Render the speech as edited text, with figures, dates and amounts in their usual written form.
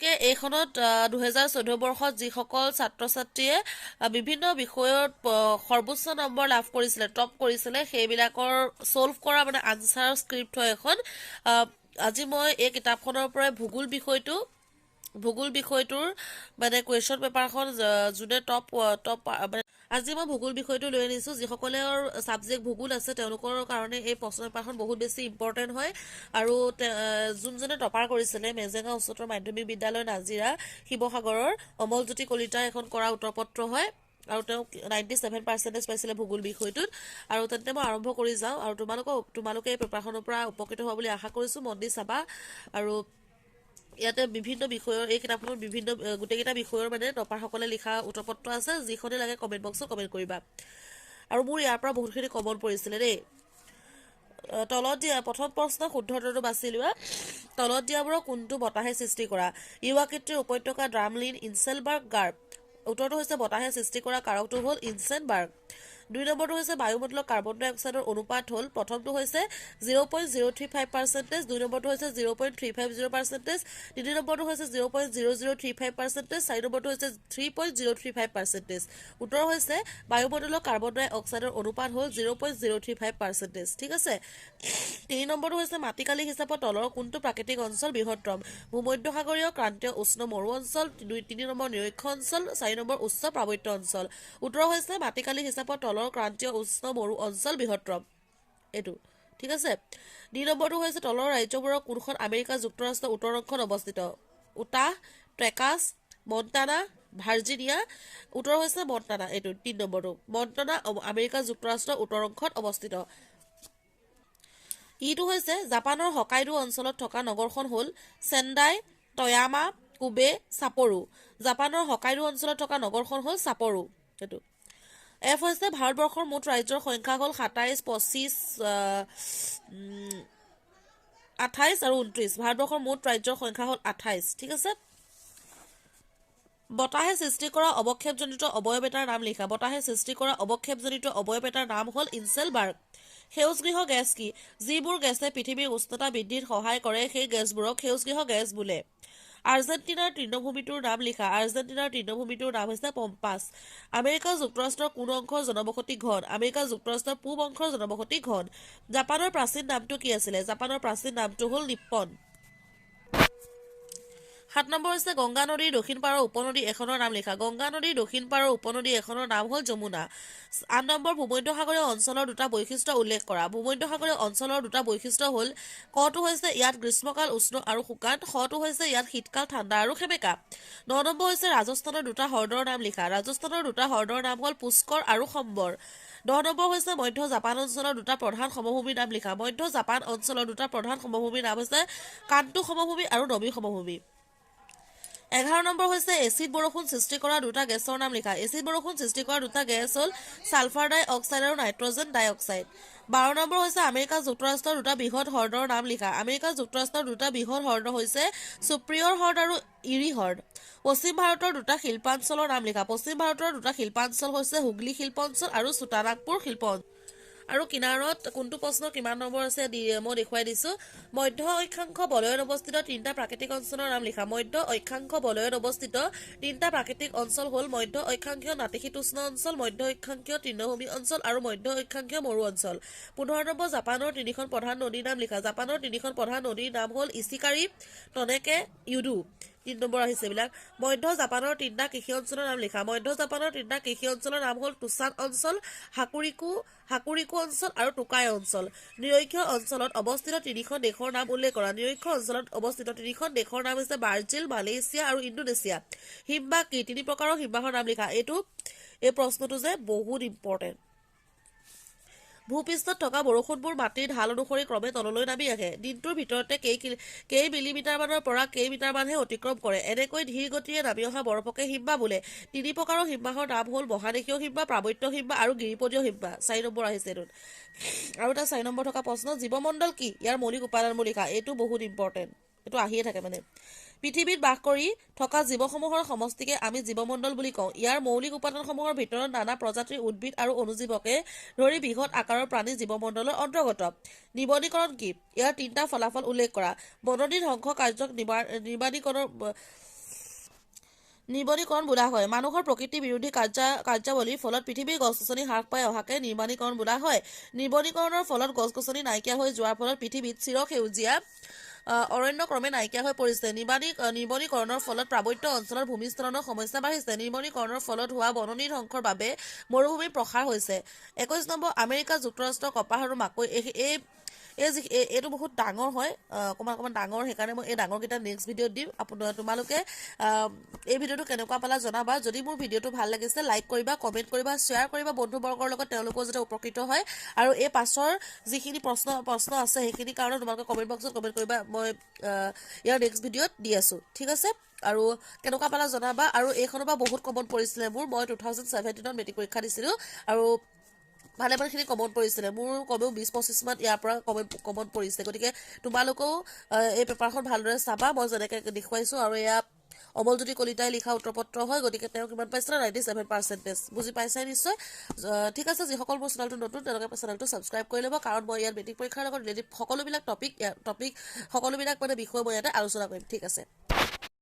গতিকে এইখনত 2014 বৰ্ষত যিসকল ছাত্ৰ ছাত্ৰীয়ে বিভিন্ন বিষয়ত সৰ্বোচ্চ নম্বৰ লাভ কৰিছিলে, টপ কৰিছিলে, সেইবিলাকৰ ছল্ভ কৰা মানে আনচাৰ স্ক্ৰিপ্ট হয় এখন। আজি মই এই কিতাপখনৰ পৰাই ভূগোল বিষয়টোৰ মানে কুৱেশ্যন পেপাৰখন যোনে টপ টপ মানে আজি মই ভূগোল বিষয়টো লৈ আনিছোঁ। যিসকলৰ ছাবজেক্ট ভূগোল আছে, তেওঁলোকৰ কাৰণে এই প্ৰশ্ন পেপাৰখন বহুত বেছি ইম্পৰ্টেণ্ট হয়। আৰু যোনজনে টপাৰ কৰিছিলে, মেজেঙা উচ্চতৰ মাধ্যমিক বিদ্যালয়, নাজিৰা, শিৱসাগৰৰ অমলজ্যোতি কলিতা, এখন কৰা উত্তৰ পত্ৰ হয় আৰু তেওঁ 97 পাৰ্চেণ্টেজ পাইছিলে ভূগোল বিষয়টোত। আৰু তেন্তে মই আৰম্ভ কৰি যাওঁ আৰু তোমালোকে এই পেপাৰখনৰ পৰা উপকৃত হোৱা বুলি আশা কৰিছোঁ। মন দি চাবা। আৰু ইয়াতে বিভিন্ন বিষয়ৰ, এই কিতাপখনত বিভিন্ন গোটেইকেইটা বিষয়ৰ মানে টপাৰসকলে লিখা উত্তৰপত্ৰ আছে। যিখনে লাগে কমেণ্ট বক্সত কমেণ্ট কৰিবা। আৰু মোৰ ইয়াৰ পৰা বহুতখিনি কমন পৰিছিলে দেই। তলত দিয়া প্ৰথম প্ৰশ্ন, শুদ্ধ উত্তৰটো বাছি লোৱা। তলত দিয়াবোৰৰ কোনটো বতাহে সৃষ্টি কৰা? ইউ আকৃতিৰ উপত্যকা, ড্ৰামলিন, ইনচেলবাৰ্গ গাৰ্ভ। উত্তৰটো হৈছে বতাহে সৃষ্টি কৰা কাৰকটো হ'ল ইনচেনবাৰ্গ। দুই নম্বৰটো হৈছে বায়ুমণ্ডলত কাৰ্বন ডাই অক্সাইডৰ অনুপাত হ'ল। প্ৰথমটো হৈছে 0.035 পাৰ্চেণ্টেজ, দুই নম্বৰটো হৈছে 0.350 পাৰ্চেণ্টেজ, তিনি নম্বৰটো হৈছে 0.0035 পাৰ্চেণ্টেজ, চাৰি নম্বৰটো হৈছে 3.035 পাৰ্চেণ্টেজ। উত্তৰ হৈছে বায়ুমণ্ডলত কাৰ্বন ডাই অক্সাইডৰ অনুপাত হ'ল 0.035 পাৰ্চেণ্টেজ। ঠিক আছে। তিনি নম্বৰটো হৈছে মাটিকালি হিচাপত তলৰ কোনটো প্ৰাকৃতিক অঞ্চল বৃহত্তম? ভূমধ্যসাগৰীয় ক্ৰান্তীয় উষ্ণ মৰু অঞ্চল, দুই তিনি নম্বৰ নিৰক্ষ অঞ্চল, চাৰি নম্বৰ উচ্চ পাৰ্বত্য অঞ্চল। উত্তৰ হৈছে মাটিকালি হিচাপত তলৰ ক্ৰান্তীয় উষ্ণ মৰু অঞ্চল বৃহত্তম এইটো। ঠিক আছে। দুই নম্বৰটো হৈছে তলৰ ৰাজ্যবোৰৰ কোনখন আমেৰিকা যুক্তৰাষ্ট্ৰৰ উত্তৰ অংশত অৱস্থিত? উটাহ, ট্ৰেকাছ, মণ্টানা, ভাৰ্জিনিয়া। উত্তৰ হৈছে মণ্টানা, এইটো তিনি নম্বৰটো। মণ্টানা আমেৰিকা যুক্তৰাষ্ট্ৰৰ উত্তৰ অংশত অৱস্থিত। ইটো হৈছে জাপানৰ হকাইডো অঞ্চলত থকা নগৰখন হ'ল চেণ্ডাই, টয়ামা, কোবে, চাপৰো। জাপানৰ হকাইডো অঞ্চলত থকা নগৰখন হ'ল চাপৰো এইটো। এফ হৈছে ভাৰতবৰ্ষৰ মুঠ ৰাজ্যৰ সংখ্যা হ'ল 27, 25, 28 আৰু 29। ভাৰতবৰ্ষৰ মুঠ ৰাজ্যৰ সংখ্যা হ'ল 28। ঠিক আছে। বতাহে সৃষ্টি কৰা অৱক্ষেপজনিত অৱয়ব এটাৰ নাম লিখা। বতাহে সৃষ্টি কৰা অৱক্ষেপজনিত অৱয়ব এটাৰ নাম হ'ল ইনচেলবাৰ্গ। সেউজগৃহ গেছ কি? যিবোৰ গেছে পৃথিৱীৰ উষ্ণতা বৃদ্ধিত সহায় কৰে, সেই গেছবোৰক সেউজগৃহ গেছ বোলে। আৰ্জেণ্টিনাৰ তৃণভূমিটোৰ নাম লিখা। আৰ্জেণ্টিনাৰ তৃণভূমিটোৰ নাম হৈছে পম্পাছ। আমেৰিকা যুক্তৰাষ্ট্ৰৰ কোন অংশৰ জনবসতি ঘন? আমেৰিকা যুক্তৰাষ্ট্ৰৰ পূব অংশৰ জনবসতি ঘন। জাপানৰ প্ৰাচীন নামটো কি আছিলে? জাপানৰ প্ৰাচীন নামটো হ'ল নিপ্পন। সাত নম্বৰ হৈছে গংগা নদীৰ দক্ষিণ পাৰৰ উপনদী এখনৰ নাম লিখা। গংগা নদীৰ দক্ষিণ পাৰৰ উপনদী এখনৰ নাম হ'ল যমুনা। আঠ নম্বৰ, ভূমধ্যসাগৰীয় অঞ্চলৰ দুটা বৈশিষ্ট্য উল্লেখ কৰা। ভূমধ্যসাগৰীয় অঞ্চলৰ দুটা বৈশিষ্ট্য হ'ল কটো হৈছে ইয়াত গ্ৰীষ্মকাল উষ্ণ আৰু শুকান, খটো হৈছে ইয়াত শীতকাল ঠাণ্ডা আৰু সেমেকা। ন নম্বৰ হৈছে ৰাজস্থানৰ দুটা হ্ৰদৰ নাম লিখা। ৰাজস্থানৰ দুটা হ্ৰদৰ নাম হ'ল পুষ্কৰ আৰু সম্বৰ। 10 নম্বৰ হৈছে মধ্য জাপান অঞ্চলৰ দুটা প্ৰধান সমভূমিৰ নাম লিখা। মধ্য জাপান অঞ্চলৰ দুটা প্ৰধান সমভূমিৰ নাম হৈছে কান্তো সমভূমি আৰু নবী সমভূমি। 11 নম্বৰ হৈছে এচিড বৰষুণ সৃষ্টি কৰা দুটা গেছৰ নাম লিখা। এচিড বৰষুণ সৃষ্টি কৰা দুটা গেছ হ'ল ছালফাৰ ডাই অক্সাইড আৰু নাইট্ৰজেন ডাই অক্সাইড। 12 নম্বৰ হৈছে আমেৰিকা যুক্তৰাষ্ট্ৰৰ দুটা বৃহৎ হ্ৰদৰ নাম লিখা। আমেৰিকা যুক্তৰাষ্ট্ৰৰ দুটা বৃহৎ হ্ৰদ হৈছে চুপ্ৰিয়ৰ হ্ৰদ আৰু ইৰি হ্ৰদ। পশ্চিম ভাৰতৰ দুটা শিল্পাঞ্চলৰ নাম লিখা। পশ্চিম ভাৰতৰ দুটা শিল্পাঞ্চল হৈছে হুগলী শিল্প অঞ্চল আৰু চোটানাগপুৰ শিল্প অঞ্চল। আৰু কিনাৰত কোনটো প্ৰশ্ন কিমান নম্বৰ আছে মই দেখুৱাই দিছোঁ। মধ্য অক্ষাংশ বলয়ত অৱস্থিত তিনিটা প্ৰাকৃতিক অঞ্চলৰ নাম লিখা। মধ্য অক্ষাংশ বলয়ত অৱস্থিত তিনিটা প্ৰাকৃতিক অঞ্চল হ'ল মধ্য অক্ষাংশীয় নাতিশীতোষ্ণ অঞ্চল, মধ্য অক্ষাংশীয় তৃণভূমি অঞ্চল আৰু মধ্য অক্ষাংশীয় মৰু অঞ্চল। 15 নম্বৰ, জাপানৰ তিনিখন প্ৰধান নদীৰ নাম লিখা। জাপানৰ তিনিখন প্ৰধান নদীৰ নাম হ'ল ইচিকাৰী, টনেকে, ইউডু। তিনি নম্বৰ আহিছে এইবিলাক। মধ্য জাপানৰ তিনিটা কৃষি অঞ্চলৰ নাম লিখা। মধ্য জাপানৰ তিনিটা কৃষি অঞ্চলৰ নাম হ'ল টুচান অঞ্চল, হাকুৰিকু অঞ্চল আৰু টোকাই অঞ্চল। নিৰক্ষীয় অঞ্চলত অৱস্থিত তিনিখন দেশৰ নাম উল্লেখ কৰা। নিৰক্ষীয় অঞ্চলত অৱস্থিত তিনিখন দেশৰ নাম হৈছে ব্ৰাজিল, মালয়েছিয়া আৰু ইণ্ডোনেছিয়া। হিমবাহ কি? তিনি প্ৰকাৰৰ হিমবাহৰ নাম লিখা। এই প্ৰশ্নটো যে বহুত ইম্পৰ্টেণ্ট। ভূপৃষ্ঠত থকা বৰষুণবোৰ মাটিৰ ঢাল অনুসৰি ক্ৰমে তললৈ নামি আহে। দিনটোৰ ভিতৰতে কেই মিলিমিটাৰমানৰ পৰা কেই মিটাৰমানহে অতিক্ৰম কৰে। এনেকৈ ধীৰ গতিৰে নামি অহা বৰফকে হিমবাহ বোলে। তিনি প্ৰকাৰৰ হিমবাহৰ নাম হ'ল মহাদেশীয় হিমবাহ, পাৰ্বত্য হিমবাহ আৰু গিৰিপদীয় হিমবাহ। 4 নম্বৰ আহিছে এইটোত। আৰু এটা 4 নম্বৰ থকা প্ৰশ্ন, জীৱমণ্ডল কি? ইয়াৰ মৌলিক উপাদানবোৰ লিখা। এইটো বহুত ইম্পৰ্টেণ্ট, এইটো আহিয়ে থাকে মানে। পৃথিৱীত বাস কৰি থকা জীৱসমূহৰ সমষ্টিকে আমি জীৱমণ্ডল বুলি কওঁ। ইয়াৰ মৌলিক উপাদানসমূহৰ ভিতৰত নানা প্ৰজাতিৰ উদ্ভিদ আৰু অণুজীৱকে ধৰি বৃহৎ আকাৰৰ প্ৰাণী জীৱমণ্ডলৰ অন্তৰ্গত। নিৰ্বনীকৰণ কি? ইয়াৰ তিনিটা ফলাফল উল্লেখ কৰা। বননি ধ্বংস কাৰ্যক নিৰ্বাণীকৰণৰ নিৰ্বনীকৰণ বোলা হয়। মানুহৰ প্ৰকৃতি বিৰোধী কাৰ্যাৱলীৰ ফলত পৃথিৱীৰ গছ গছনি হ্ৰাস পাই অহাকে নিৰ্বনীকৰণ বোলা হয়। নিৰ্বনীকৰণৰ ফলত গছ গছনি নাইকিয়া হৈ যোৱাৰ ফলত পৃথিৱীত চিৰসেউজীয়া অৰণ্য ক্ৰমে নাইকিয়া হৈ পৰিছে। নিৰ্বনীকৰণৰ ফলত পাৰ্বত্য অঞ্চলত ভূমিস্খলনৰ সমস্যা বাঢ়িছে। নিৰ্বনীকৰণৰ ফলত হোৱা বননি ধ্বংসৰ বাবে মৰুভূমিৰ প্ৰসাৰ হৈছে। 21 নম্বৰ, আমেৰিকা যুক্তৰাষ্ট্ৰৰ কপাহ আৰু মাকৈ। এই এই এই যি এইটো বহুত ডাঙৰ হয়, অকণমান অকণমান ডাঙৰ, সেইকাৰণে মই এই ডাঙৰকেইটা নেক্সট ভিডিঅ'ত দিম। তোমালোকে এই ভিডিঅ'টো কেনেকুৱা পালা জনাবা। যদি মোৰ ভিডিঅ'টো ভাল লাগিছে, লাইক কৰিবা, কমেণ্ট কৰিবা, শ্বেয়াৰ কৰিবা বন্ধুবৰ্গৰ লগত, তেওঁলোকেও যাতে উপকৃত হয়। আৰু এই পাছৰ যিখিনি প্ৰশ্ন আছে, সেইখিনি কাৰণে তোমালোকে কমেণ্ট বক্সত কমেণ্ট কৰিবা। মই ইয়াৰ নেক্সট ভিডিঅ'ত দি আছোঁ, ঠিক আছে? আৰু কেনেকুৱা পালা জনাবা। আৰু এইখনৰ পৰা বহুত কমন পৰিছিলে মোৰ। মই 2017ত মেট্ৰিক পৰীক্ষা দিছিলোঁ আৰু ভালেমানখিনি কমন পৰিছিলে মোৰ। কমেও 20-25মান ইয়াৰ পৰা কমন পৰিছে। গতিকে তোমালোকেও এই পেপাৰখন ভালদৰে চাবা, মই যেনেকৈ দেখুৱাইছোঁ। আৰু এয়া অমলজ্যোতি কলিতাই লিখা উত্তৰপত্ৰ হয়। গতিকে তেওঁ কিমান পাইছিলে? 97 পাৰ্চেণ্টেজ। বুজি পাইছাই নিশ্চয়। ঠিক আছে, যিসকল মোৰ চেনেলটো নতুন, তেওঁলোকে চেনেলটো ছাবস্ক্ৰাইব কৰি ল'ব, কাৰণ মই ইয়াত মেট্ৰিক পৰীক্ষাৰ লগত ৰিলেটেড সকলোবিলাক টপিক, সকলোবিলাক মানে বিষয় মই ইয়াতে আলোচনা কৰিম। ঠিক আছে।